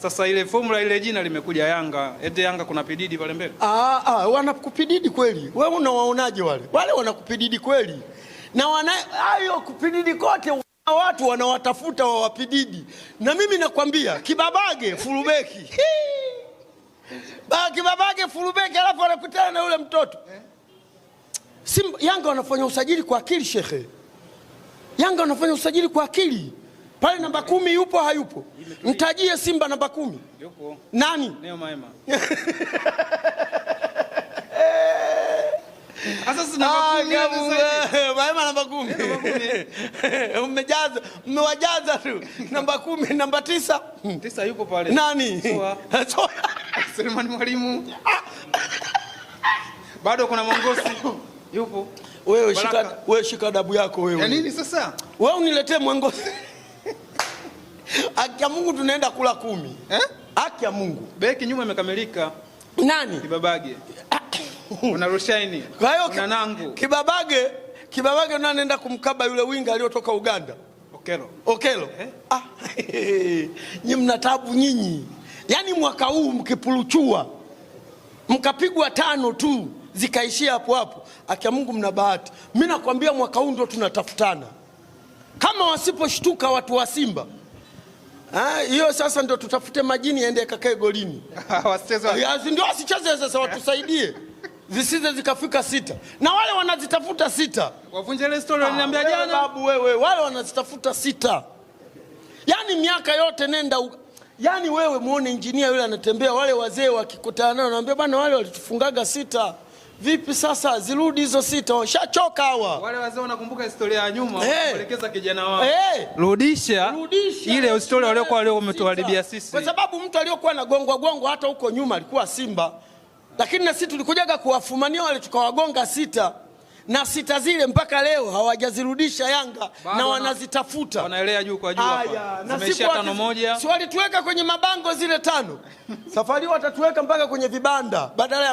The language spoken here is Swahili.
Sasa ile formula ile jina limekuja Yanga. Eti Yanga kuna pididi pale mbele. Wanakupididi kweli. Wewe unawaonaje wale? Wale wanakupididi kweli. Na wana hayo kupididi kote watu wanawatafuta wawapididi. Na mimi nakwambia Kibabage fulubeki. Kibabage fulubeki alafu anakutana na yule mtoto. Simba, Yanga wanafanya usajili kwa akili shekhe. Yanga wanafanya usajili kwa akili. Pale namba 10 yupo hayupo? Mtajie Simba namba 10. Yupo. Nani? Neo Maema. Sasa si namba 10. Maema namba 10. Mmejaza, mmewajaza tu. Namba 10, namba 9. 9 yupo pale. Nani? Soa. Selemani Mwalimu. Bado kuna Mongosi. Yupo. Wewe shika, wewe shika adabu yako wewe. Ya nini sasa? Wewe uniletee Mongosi. Haki ya Mungu tunaenda kula 10. Eh? Haki ya Mungu. Beki nyuma imekamilika. Nani? Kibabage. Kuna Rushaini. Kwa hiyo kuna Nangu. Kibabage ndio anaenda kumkaba yule winga aliyotoka Uganda. Okelo. Okelo. Eh? Nyinyi mna taabu nyinyi. Yaani mwaka huu mkipuruchua mkapigwa 5 tu zikaishia hapo hapo. Haki ya Mungu mna bahati. Mimi nakwambia mwaka huu ndio tunatafutana. Kama wasiposhtuka watu wa Simba, hiyo sasa ndio tutafute majini yaende yakakae golini. Wasicheze. Ndio wasicheze sasa, watusaidie. Zisize zikafika 6. Na wale wanazitafuta 6. Wavunje ile story waliniambia jana. Babu wewe, wale wanazitafuta 6. Yaani miaka yote nenda yaani wewe muone engineer yule anatembea, wale wazee wakikutana nao wanaambia bwana wale walitufungaga 6. Vipi sasa zirudi hizo 6? Washachoka hawa. Wale wazee wanakumbuka historia ya nyuma, wanaelekeza kijana wao. Rudisha Rudisha ile historia waliokuwa leo umetuharibia sisi. Kwa sababu mtu aliyokuwa anagongwa gongwa hata huko nyuma alikuwa Simba. Lakini na sisi tulikujaga kuwafumania wale tukawagonga 6. Na 6 zile mpaka leo hawajazirudisha Yanga bado na wanazitafuta. Wanaelea juu kwa juu hapa. Aya, na Zimeishia siku 5-1. Si walituweka kwenye mabango zile 5. Safari watatuweka mpaka kwenye vibanda badala ya